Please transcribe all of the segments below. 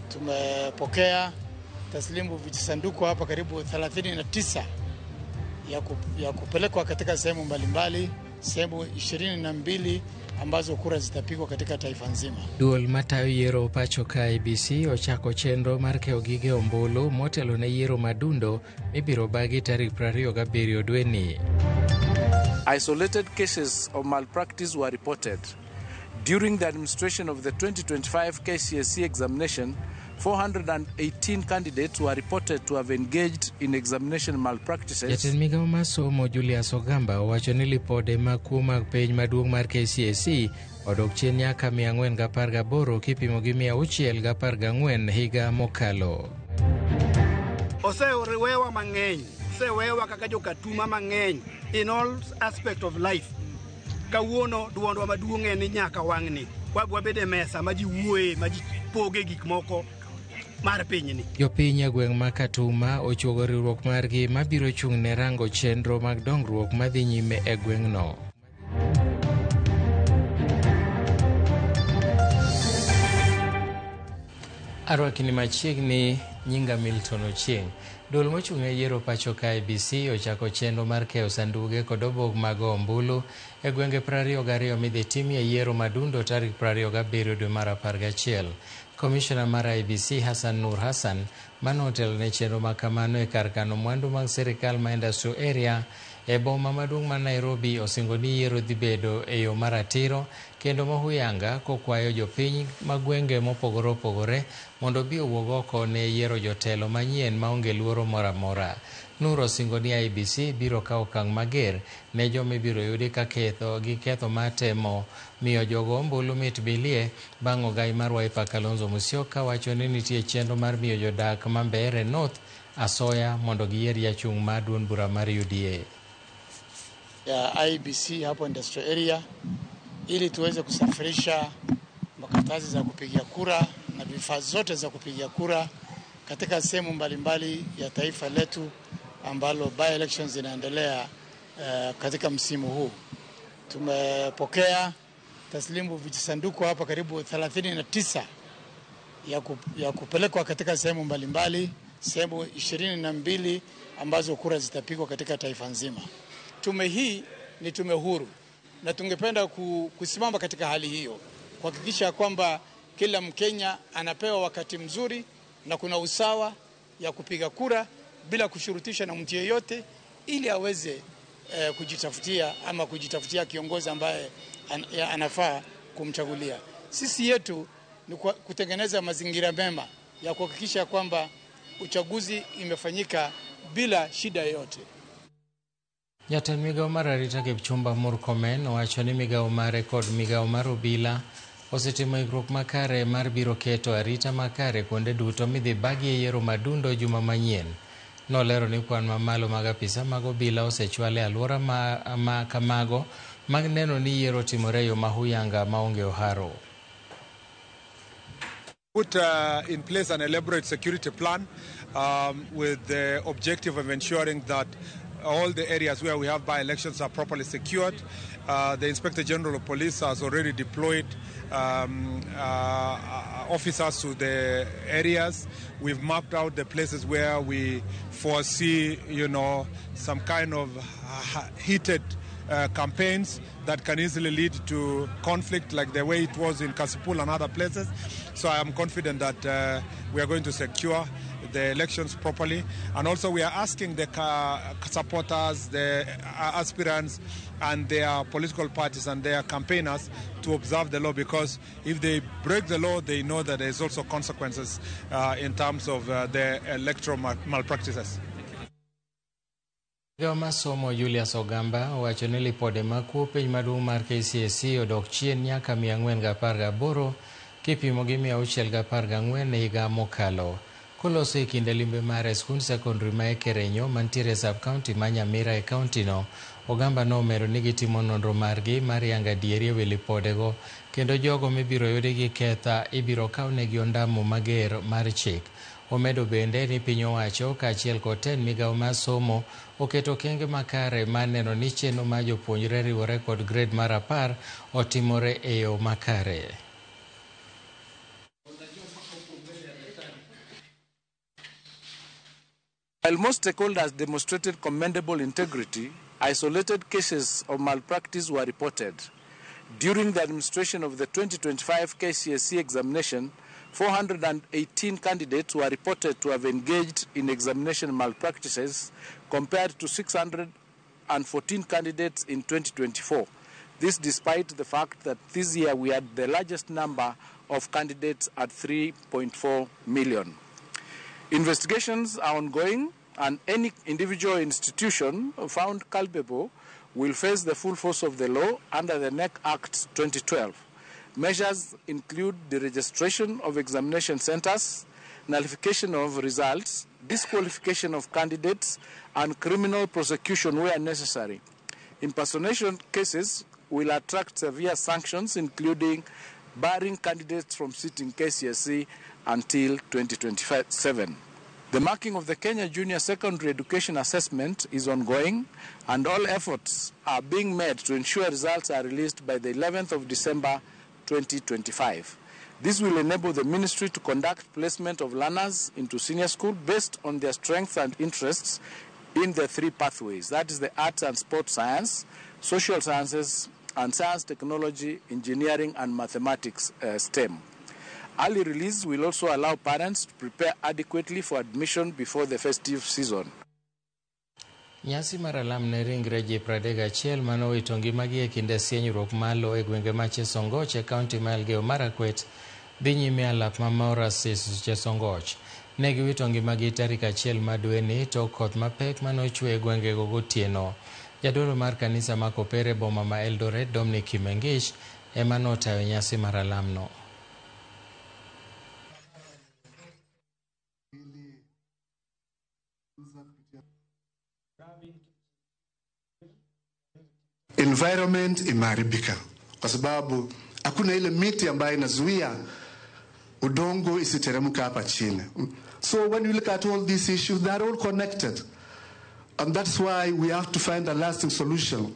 Tumepokea taslimu vijisanduku hapa karibu 39 ya kupelekwa katika sehemu mbalimbali, sehemu 22 ambazo kura zitapigwa katika taifa nzima. Duol matayo yiero pacho ka IEBC ochako chenro mar keyo gige ombulu motelo ne yiero madundo mibiro bagi tarik 27 dweni. Isolated cases of malpractice were reported. During the administration of the 2025 KCSE examination, 418 candidates were reported to have engaged in examination malpractices. Jatend migao mar somo Julius Ogamba owacho ni lipode mag kuo mag penj maduong' mar KCSE odok chien nyaka 418 kipimo gi 614 higa mokalo. Osewewa mang'eny, osewewa kaka jokatuma mang'eny in all aspect of life. Kawuono duondwa maduong' en ni nyaka wang'ni wabed e mesa ma ji wuoye, ma ji poge gik moko mar pinyni. Jopiny e gweng' ma Katuma ochuogo riwruok margi mabiro chung' ne rango chenro mag dongruok madhi nyime e gweng'no. Arwakni machiegni, nyinga Milton Ochieng'. Duol mochung' ne yiero pacho ka IEBC ochako chenro mar keyo sanduge kod obok mag ombulu e gwenge 22 midhi timie yiero madundo tarik 27 dwe mar 11. Komishona mar IEBC Hassan Nur Hassan manotelo ne chenro ma kamano e kar kano mwandu mag sirikal ma Industrial Area e boma maduong' ma Nairobi osingo ni yiero dhi bedo e yo maratiro kendo mohuyanga kokwayo jopiny ma gwenge mopogore opogore mondo obi owuog oko ne yiero jotelo manyien maonge luoro moro amora. Nur osingo ni IEBC biro kawo okang' mager ne joma ibiro yudi ka ketho gi ketho mar temo miyo jogo ombulu mit bilie bang' ogai mar Wiper Kalonzo Musyoka wacho ni nitie chenro mar miyo jodak ma Mbeere North asoya mondo giyier jachung' mar duond bura mar UDA. Ya IEBC hapo Industrial Area ili tuweze kusafirisha makaratasi za kupigia kura na vifaa zote za kupigia kura katika sehemu mbalimbali ya taifa letu ambalo by elections zinaendelea katika msimu huu. Tumepokea taslimu vijisanduku hapa karibu 39 ya kupelekwa katika sehemu mbalimbali, sehemu 22 ambazo kura zitapigwa katika taifa nzima. Tume hii ni tume huru na tungependa kusimama katika hali hiyo kuhakikisha kwamba kila Mkenya anapewa wakati mzuri na kuna usawa ya kupiga kura bila kushurutisha na mtu yeyote, ili aweze kujitafutia ama kujitafutia kiongozi ambaye anafaa kumchagulia. Sisi yetu ni kutengeneza mazingira mema ya kuhakikisha kwamba uchaguzi imefanyika bila shida yoyote. Jatend migao mar arita Kipchumba Murkomen owacho ni migao mare kod migao mar obila osetimo ikruok makare mar biro keto arita makare kuonde duto midhi bagie yiero madundo juma manyien. Nolero ni kwan mamalo mag apisa mag obila osechwal e alwora ma kamago mag neno ni yiero otimore e yo mahuyanga maonge oharo. Put in place an elaborate security plan with the objective of ensuring that all the areas where we have by-elections are properly secured. The Inspector General of Police has already deployed officers to the areas. We've mapped out the places where we foresee, some kind of heated campaigns that can easily lead to conflict, like the way it was in Kasipul and other places. So I am confident that we are going to secure the elections properly. And also we are asking the supporters, the aspirants, and their political parties and their campaigners to observe the law, because if they break the law, they know that there's also consequences in terms of the electoral malpractices. Migawo mar somo Julius Ogamba owacho ni lipode mag kuo penj maduong' mar KCSE odok chien nyaka 418 kipimo gi 614 e higa mokalo. Koloso e kinde limbe mare e skund sekondari ma Ekerenyo mantiere e sub-county ma Nyamira e kaunti no, Ogamba nomedo ni gitimo nonro margi mar yango adieri ewi lipodego kendo jogo mibiro yudi gi ketha ibiro kawnegi ondamo mager mar chik. Omedo bende ni piny owacho kaachiel kod tend migawo mar somo oketo okenge makare mar neno ni chenro mar jopuonjre riwore kod grade mar 10 otimore e yo makare. While most stakeholders demonstrated commendable integrity, isolated cases of malpractice were reported. During the administration of the 2025 KCSE examination, 418 candidates were reported to have engaged in examination malpractices compared to 614 candidates in 2024. This despite the fact that this year we had the largest number of candidates at 3.4 million. Investigations are ongoing, and any individual institution found culpable will face the full force of the law under the NEC Act 2012. Measures include the registration of examination centers, nullification of results, disqualification of candidates, and criminal prosecution where necessary. Impersonation cases will attract severe sanctions, including barring candidates from sitting KCSE until 2027. The marking of the Kenya Junior Secondary Education Assessment is ongoing, and all efforts are being made to ensure results are released by the 11th of December 2025. This will enable the ministry to conduct placement of learners into senior school based on their strengths and interests in the three pathways. That is the arts and sports science, social sciences, and science, technology, engineering, and mathematics STEM. Early release will also allow parents to prepare adequately for admission before the festive season. Nyasi mar alam ne ringre ji 31 manowito ngimagi e kinde sienyruok mar lowo e gwenge ma Chesongoch e kaunti ma Elgeyo Marakwet dhi nyime alap ma Maurasis Chesongoch. Ne giwito ngimagi tarik 1 mar dweni tok koth mapek manochwe e gwengego gotieno. Jadolo mar kanisa ma Kopere boma ma Eldoret Dominic Kimengich ema notayo nyasi mar alamno. Environment imeharibika kwa sababu hakuna ile miti ambayo inazuia udongo isiteremka hapa chini. So when you look at all these issues, they are all connected. And that's why we have to find a lasting solution.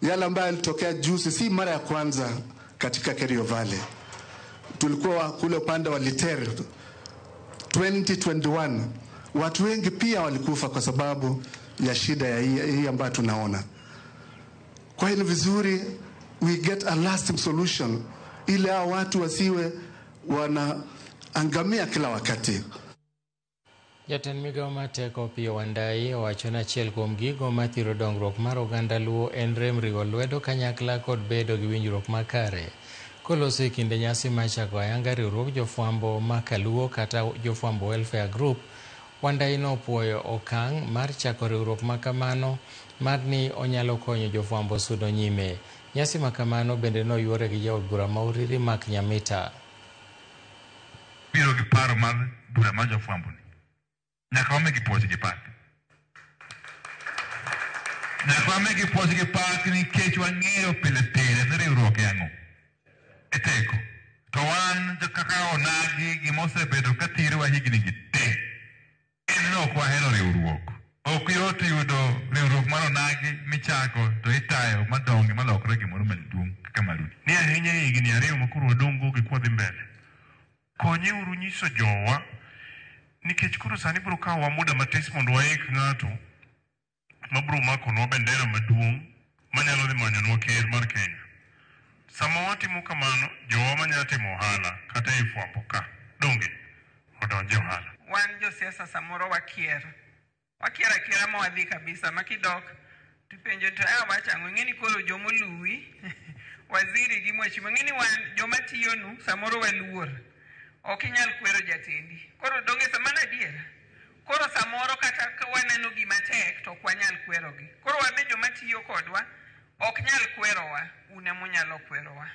Yale ambayo yalitokea juzi si mara ya kwanza katika Kerio Valley. Tulikuwa kule upande wa Liter 2021. Watu wengi pia walikufa kwa sababu ya shida ya hii ambayo tunaona. Kwa hiyo ni vizuri we get a lasting solution ili hao watu wasiwe wanaangamia kila wakati. Jatend migawo mar teko Opiyo Wandayi owacho ni achiel kuom gigo mathiro dongruok mar oganda Luo en rem riwo lwedo kanyakla kod bedo gi winjruok makare. Koloso e kinde nyasi mar chako ayanga riwruog jofwambo ma Kaluo kata Jofwambo Welfare Group, Wandayi nopuoyo okang' mar chako riwruok makamano mar ni onyalo konyo jofwambo sudo nyime. Nyasi makamano bende noyuore gi jaod bura ma Uriri Mark Nyamita. Biro gi paro mar bura mar jofwambo ni. Nyaka wamigi puoch gi pak. Nyaka wamigi puoch gi pak nikech wang'eyo pile pile ni riwruok e ang'o? E teko. To wan kaka onagi gima osebedo ka thirowa higni gi te en ni ok wahero riwruok. Ok yot yudo riwruok mar onagi michako to itayo madongi malokre gimoro maduong' kaka maruni. Ni ahinya e higni 2 ma koro wadong' go gi kwadhi mbele. Konyeuru nyiso jowa nikech koro sani biro kawowa muda matis mondo waik ng'ato mabiro makonwa bendera maduong' manyalo dhi manyonwa ker mar Kenya. Sama watimo kamano, jowa manyalo timo ohala kata e fwambo ka donge odonje ohala. Wan josiasa samoro wakier. Wakier akiera ma wadhi kabisa ma kidok tipenjo to a wacho ang'o ing'e ni koro jomoluwi waziri gi mheshimiwa ing'e ni wan joma tiyonu samoro waluor. Ok inyal kwero jatendi. Koro donge mano adiera? Koro samoro kata ka waneno gima tek to ok wanyal kwerogi. Koro wabe joma tiyo kodwa ok nyal kwerowa, un emunyalo kwerowa.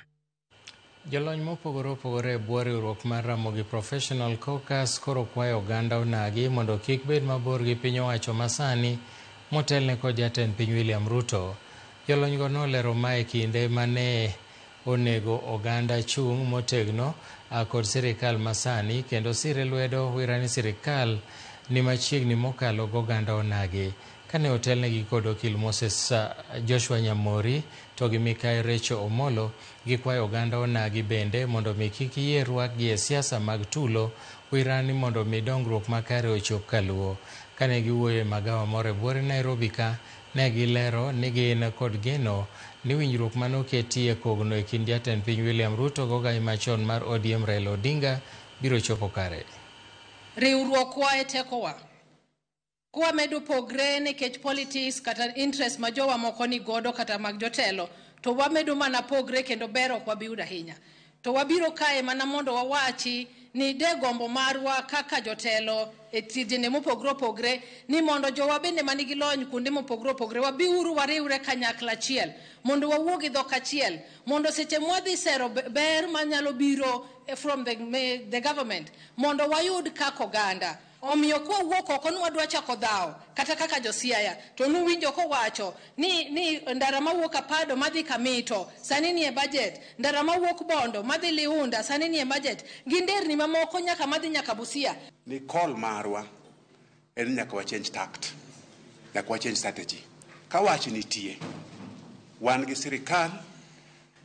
Jolony mopogore opogore e bwo riwruok mar Ramogi Professional Caucus koro kwayo oganda onagi mondo kik bed mabor gi piny owacho masani motelne kod jatend piny William Ruto. Jolonygo nolero mae kinde mane onego oganda chung' motegno kod sirikal masani kendo sire lwedo wira ni sirikal ni machiegni mokalo goganda onagi. Kane otelnegi kod okil Moses Joshua Nyamori to gi Mikai Recho Omolo, gikwayo oganda onagi bende mondo mi kik yie rwakgi e siasa mag tulo wirani mondo mi dongruok makare ochop kaluo. Kane giwuoyo e magawa moro e buore Nairobi ka, ne gilero ni gin kod geno ni winjruok manoketi e kogno e kind jatend piny William Ruto gogai machon mar ODM Raila Odinga biro chopo kare. Riwruokwa e tekowa. Kwamedo pogre nikech politics kata interest ma jowa moko ni godo kata mag jotelo, to wamedo mana pogre kendo ber ok wabi yudo ahinya. To wabiro kae mana mondo wawachi ni de gombo marwa kaka jotelo e tijene mopogre opogre ni mondo jowa bende manigi lony kuonde mopogre opogre wabiuru wariwre kanyakla achiel mondo wawuo gi dhok achiel mondo seche mwadhi sero ber manyalo biro from the government mondo wayud kaka oganda. Omiyo kwawuok oko ni wadwa chako dhawo kata kaka josiaya to nuwinjo kowacho ni ndara mawuok Apado madhi Kamito sani nie budget, ndara mawuok Bondo madhi Liunda sani nie budget, gi nderni mamoko nyaka madhi nyaka Busia. Ni call marwa en nyaka wa change tact, nyaka wa change strategy. Ka wach nitie, wan gi sirikal,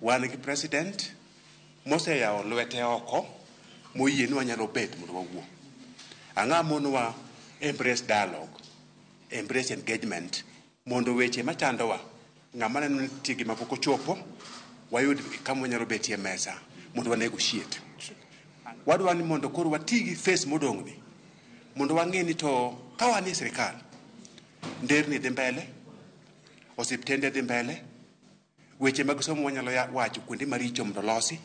wan gi president moseyawo lwete oko moyie ni wanyalo bet mondo wawuo. Ang'a monowa embrace dialogue, embrace engagement, mondo weche machandowa ng'ama neno ni nitie gima pok ochopo wayud kama wanyalo betie mesa mondo wa negotiate. Wadwa ni mondo koro wati gi face modong'ni mondo wang'e ni to ka wan e sirikal, nderni dhi mbele, osiptende dhi mbele, weche mag somo wanyalo wacho kuonde maricho mondo olosi,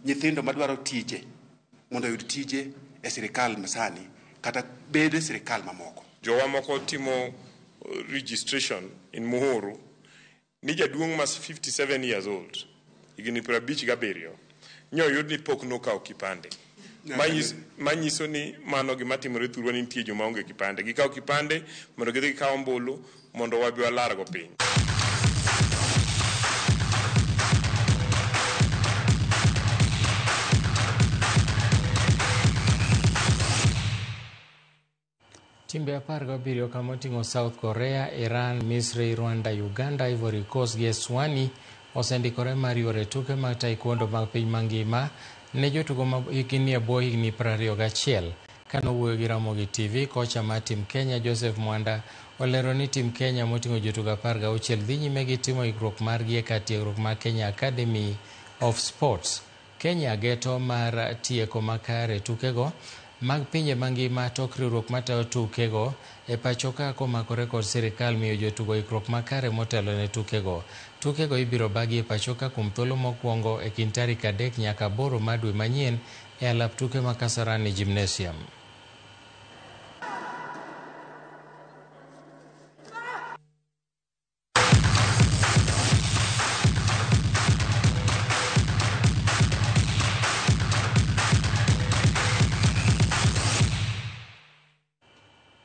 nyithindo madwaro tije mondo oyud tije e sirikal masani kata bedo e sirikal mamoko. Jowa moko timo registration in Muhuru ni jaduong' mas 57 years old, higni 57, nyoyud ni pok nokawo kipande. Manyiso ni mano gima timore thurwa ni nitie joma onge kipande. Gikawo kipande mondo gidhi gikaw ombulu mondo wabi walargo piny. Timbe 17 kama oting'o South Korea, Iran, Misri, Rwanda, Uganda, Ivory Coast gi Eswatini osendikore mar yore tuke mag taekwondo mag piny mangima ne jotugo ma hikgi nie bwo higni 21. Kanowuoyo gi Ramogi TV, kocha mar tim Kenya Joseph Mwanda olero ni tim Kenya moting'o jotugo 16 dhi nyime gi timo ikruok margi e kar tiegruok mar Kenya Academy of Sports. Kenya geto mar tieko makare tukego mag pinje mangima tok riwruok matayo tukego e pacho ka komakore kod sirikal miyo jotugo ikruok makare motelo ne tukego. Tukego ibiro bagi e pacho ka kuom thuolo mokwongo e kind tarik 3 nyaka 8 mar dwe manyien e alap tuke ma Kasarani Gymnasium.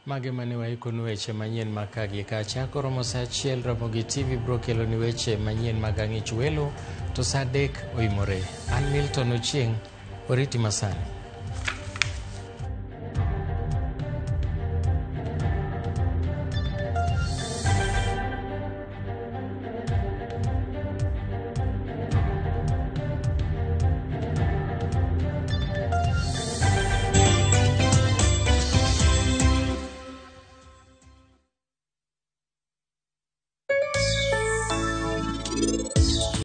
Mage mane waikonu weche manyien makagi kacha koromo saa 1 Ramogi TV biro keloni weche manyien mag ang'ich welo to saa 3 oimore. An Milton Ochieng', oriti masani.